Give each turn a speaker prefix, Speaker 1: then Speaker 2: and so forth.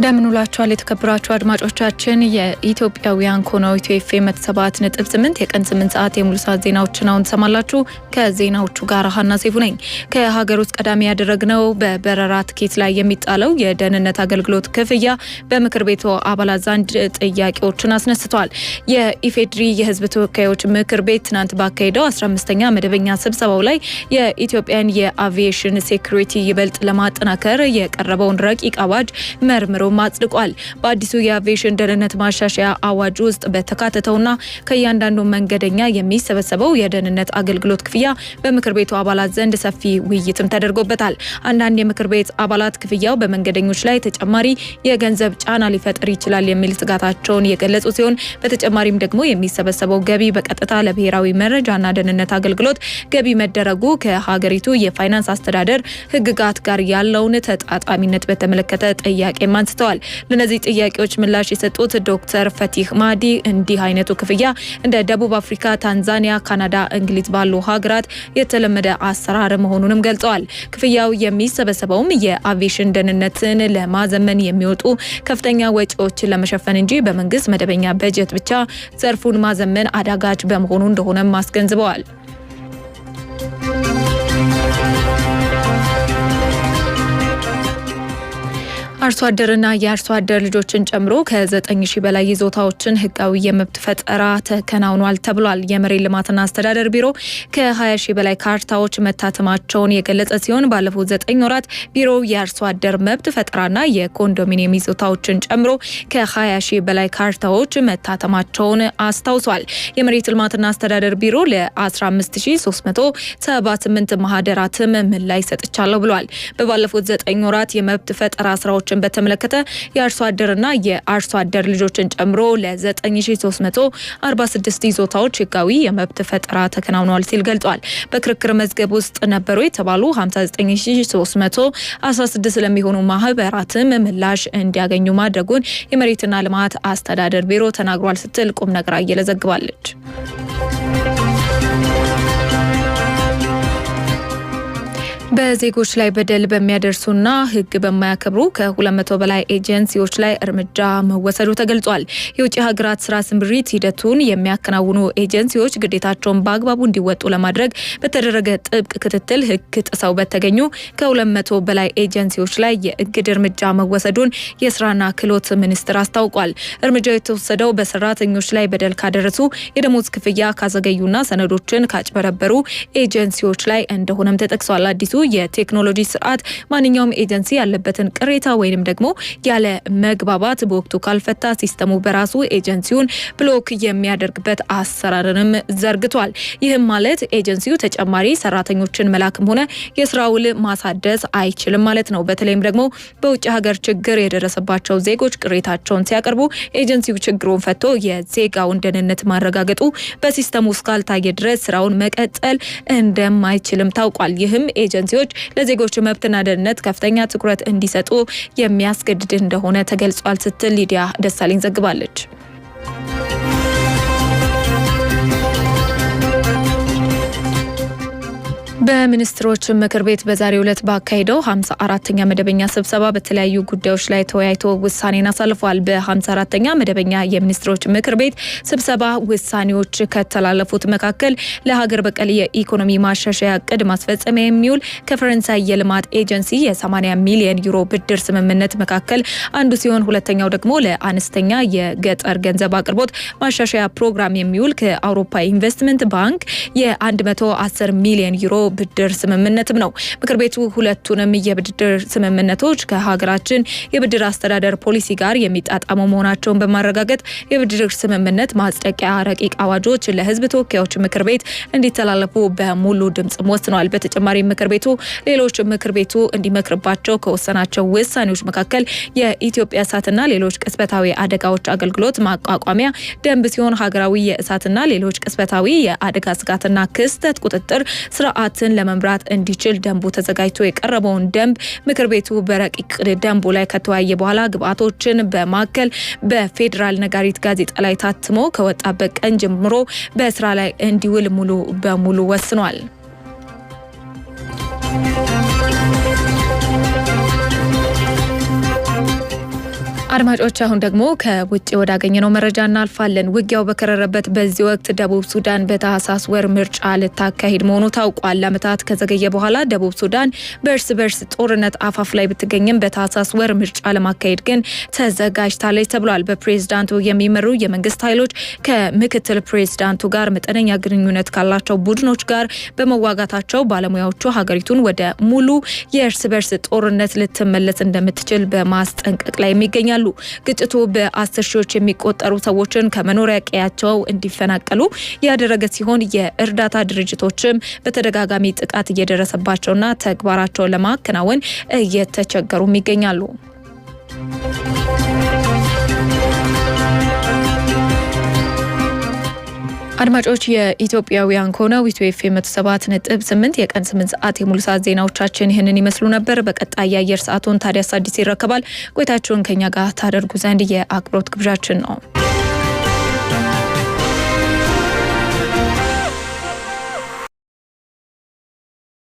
Speaker 1: እንደምን ውላችኋል የተከበራችሁ አድማጮቻችን። የኢትዮጵያውያን ኮነው ኢትዮ ኤፍኤም 7.8 የቀን 8 ሰዓት የሙሉ ሰዓት ዜናዎችን አሁን ትሰማላችሁ። ከዜናዎቹ ጋር ሀና ሴፉ ነኝ። ከሀገር ውስጥ ቀዳሚ ያደረግነው በበረራ ትኬት ላይ የሚጣለው የደህንነት አገልግሎት ክፍያ በምክር ቤቱ አባላት ዘንድ ጥያቄዎችን አስነስቷል። የኢፌድሪ የሕዝብ ተወካዮች ምክር ቤት ትናንት ባካሄደው 15ኛ መደበኛ ስብሰባው ላይ የኢትዮጵያን የአቪዬሽን security ይበልጥ ለማጠናከር የቀረበውን ረቂቅ አዋጅ መርምሮ አጽድቋል። በአዲሱ የአቪዬሽን ደህንነት ማሻሻያ አዋጅ ውስጥ በተካተተውና ከእያንዳንዱ መንገደኛ የሚሰበሰበው የደህንነት አገልግሎት ክፍያ በምክር ቤቱ አባላት ዘንድ ሰፊ ውይይትም ተደርጎበታል። አንዳንድ የምክር ቤት አባላት ክፍያው በመንገደኞች ላይ ተጨማሪ የገንዘብ ጫና ሊፈጥር ይችላል የሚል ስጋታቸውን የገለጹ ሲሆን፣ በተጨማሪም ደግሞ የሚሰበሰበው ገቢ በቀጥታ ለብሔራዊ መረጃና ደህንነት አገልግሎት ገቢ መደረጉ ከሀገሪቱ የፋይናንስ አስተዳደር ሕግጋት ጋር ያለውን ተጣጣሚነት በተመለከተ ጥያቄም አንስተዋል። ለነዚህ ጥያቄዎች ምላሽ የሰጡት ዶክተር ፈቲህ ማህዲ እንዲህ አይነቱ ክፍያ እንደ ደቡብ አፍሪካ፣ ታንዛኒያ፣ ካናዳ፣ እንግሊዝ ባሉ ሀገራት የተለመደ አሰራር መሆኑንም ገልጸዋል። ክፍያው የሚሰበሰበውም የአቪዬሽን ደህንነትን ለማዘመን የሚወጡ ከፍተኛ ወጪዎችን ለመሸፈን እንጂ በመንግስት መደበኛ በጀት ብቻ ዘርፉን ማዘመን አዳጋች በመሆኑ እንደሆነም አስገንዝበዋል። አርሶ አደርና የአርሶ አደር ልጆችን ጨምሮ ከ9 ሺህ በላይ ይዞታዎችን ህጋዊ የመብት ፈጠራ ተከናውኗል ተብሏል። የመሬት ልማትና አስተዳደር ቢሮ ከ20 ሺህ በላይ ካርታዎች መታተማቸውን የገለጸ ሲሆን፣ ባለፉት 9 ወራት ቢሮው የአርሶ አደር መብት ፈጠራና የኮንዶሚኒየም ይዞታዎችን ጨምሮ ከ20 ሺህ በላይ ካርታዎች መታተማቸውን አስታውሷል። የመሬት ልማትና አስተዳደር ቢሮ ለ15,378 ማህደራትም ምላሽ ሰጥቻለሁ ብሏል። በባለፉት 9 ወራት የመብት ፈጠራ ስራዎችን በተመለከተ የአርሶ አደርና የአርሶ አደር ልጆችን ጨምሮ ለ9346 ይዞታዎች ህጋዊ የመብት ፈጠራ ተከናውኗል ሲል ገልጿል። በክርክር መዝገብ ውስጥ ነበሩ የተባሉ 59316 ለሚሆኑ ማህበራትም ምላሽ እንዲያገኙ ማድረጉን የመሬትና ልማት አስተዳደር ቢሮ ተናግሯል ስትል ቁም ነገር አየለ ዘግባለች። በዜጎች ላይ በደል በሚያደርሱና ሕግ በማያከብሩ ከ200 በላይ ኤጀንሲዎች ላይ እርምጃ መወሰዱ ተገልጿል። የውጭ ሀገራት ስራ ስምሪት ሂደቱን የሚያከናውኑ ኤጀንሲዎች ግዴታቸውን በአግባቡ እንዲወጡ ለማድረግ በተደረገ ጥብቅ ክትትል ሕግ ጥሰው በተገኙ ከ200 በላይ ኤጀንሲዎች ላይ የእግድ እርምጃ መወሰዱን የስራና ክህሎት ሚኒስቴር አስታውቋል። እርምጃው የተወሰደው በሰራተኞች ላይ በደል ካደረሱ፣ የደሞዝ ክፍያ ካዘገዩና ሰነዶችን ካጭበረበሩ ኤጀንሲዎች ላይ እንደሆነም ተጠቅሷል። አዲሱ የቴክኖሎጂ ስርዓት ማንኛውም ኤጀንሲ ያለበትን ቅሬታ ወይንም ደግሞ ያለ መግባባት በወቅቱ ካልፈታ ሲስተሙ በራሱ ኤጀንሲውን block የሚያደርግበት አሰራርንም ዘርግቷል። ይህም ማለት ኤጀንሲው ተጨማሪ ሰራተኞችን መላክም ሆነ የስራ ውል ማሳደስ አይችልም ማለት ነው። በተለይም ደግሞ በውጭ ሀገር ችግር የደረሰባቸው ዜጎች ቅሬታቸውን ሲያቀርቡ ኤጀንሲው ችግሩን ፈቶ የዜጋውን ደህንነት ማረጋገጡ በሲስተሙ እስካልታየ ድረስ ስራውን መቀጠል እንደማይችልም ታውቋል። ይህም ኤጀንሲዎች ለዜጎች መብትና ደህንነት ከፍተኛ ትኩረት እንዲሰጡ የሚያስገድድ እንደሆነ ተገልጿል ስትል ሊዲያ ደሳለኝ ዘግባለች። በሚኒስትሮች ምክር ቤት በዛሬው ዕለት ባካሄደው 54ኛ መደበኛ ስብሰባ በተለያዩ ጉዳዮች ላይ ተወያይቶ ውሳኔን አሳልፏል። በ54ኛ መደበኛ የሚኒስትሮች ምክር ቤት ስብሰባ ውሳኔዎች ከተላለፉት መካከል ለሀገር በቀል የኢኮኖሚ ማሻሻያ እቅድ ማስፈጸሚያ የሚውል ከፈረንሳይ የልማት ኤጀንሲ የ80 ሚሊዮን ዩሮ ብድር ስምምነት መካከል አንዱ ሲሆን፣ ሁለተኛው ደግሞ ለአነስተኛ የገጠር ገንዘብ አቅርቦት ማሻሻያ ፕሮግራም የሚውል ከአውሮፓ ኢንቨስትመንት ባንክ የ110 ሚሊዮን ዩሮ ብድር ስምምነትም ነው። ምክር ቤቱ ሁለቱንም የብድር ስምምነቶች ከሀገራችን የብድር አስተዳደር ፖሊሲ ጋር የሚጣጣሙ መሆናቸውን በማረጋገጥ የብድር ስምምነት ማጽደቂያ ረቂቅ አዋጆች ለሕዝብ ተወካዮች ምክር ቤት እንዲተላለፉ በሙሉ ድምጽም ወስኗል። በተጨማሪም ምክር ቤቱ ሌሎች ምክር ቤቱ እንዲመክርባቸው ከወሰናቸው ውሳኔዎች መካከል የኢትዮጵያ እሳትና ሌሎች ቅጽበታዊ አደጋዎች አገልግሎት ማቋቋሚያ ደንብ ሲሆን፣ ሀገራዊ የእሳትና ሌሎች ቅጽበታዊ የአደጋ ስጋትና ክስተት ቁጥጥር ስርዓትን ለመምራት እንዲችል ደንቡ ተዘጋጅቶ የቀረበውን ደንብ ምክር ቤቱ በረቂቅ ደንቡ ላይ ከተወያየ በኋላ ግብአቶችን በማከል በፌዴራል ነጋሪት ጋዜጣ ላይ ታትሞ ከወጣበት ቀን ጀምሮ በስራ ላይ እንዲውል ሙሉ በሙሉ ወስኗል። አድማጮች፣ አሁን ደግሞ ከውጭ ወዳገኘነው መረጃ እናልፋለን። ውጊያው በከረረበት በዚህ ወቅት ደቡብ ሱዳን በታህሳስ ወር ምርጫ ልታካሂድ መሆኑ ታውቋል። ለዓመታት ከዘገየ በኋላ ደቡብ ሱዳን በእርስ በርስ ጦርነት አፋፍ ላይ ብትገኝም በታህሳስ ወር ምርጫ ለማካሄድ ግን ተዘጋጅታለች ተብሏል። በፕሬዝዳንቱ የሚመሩ የመንግስት ኃይሎች ከምክትል ፕሬዝዳንቱ ጋር መጠነኛ ግንኙነት ካላቸው ቡድኖች ጋር በመዋጋታቸው ባለሙያዎቹ ሀገሪቱን ወደ ሙሉ የእርስ በርስ ጦርነት ልትመለስ እንደምትችል በማስጠንቀቅ ላይ ይገኛሉ። ግጭቱ በ10 ሺዎች የሚቆጠሩ ሰዎችን ከመኖሪያ ቀያቸው እንዲፈናቀሉ ያደረገ ሲሆን የእርዳታ ድርጅቶችም በተደጋጋሚ ጥቃት እየደረሰባቸውና ተግባራቸውን ለማከናወን እየተቸገሩም ይገኛሉ። አድማጮች፣ የኢትዮጵያውያን ከሆነው ኢትዮ ኤፍ ኤም 107.8 የቀን 8 ሰዓት የሙሉ ሰዓት ዜናዎቻችን ይህንን ይመስሉ ነበር። በቀጣይ የአየር ሰዓቱን ታዲያስ አዲስ ይረከባል። ቆይታችሁን ከኛ ጋር ታደርጉ ዘንድ የአክብሮት ግብዣችን ነው።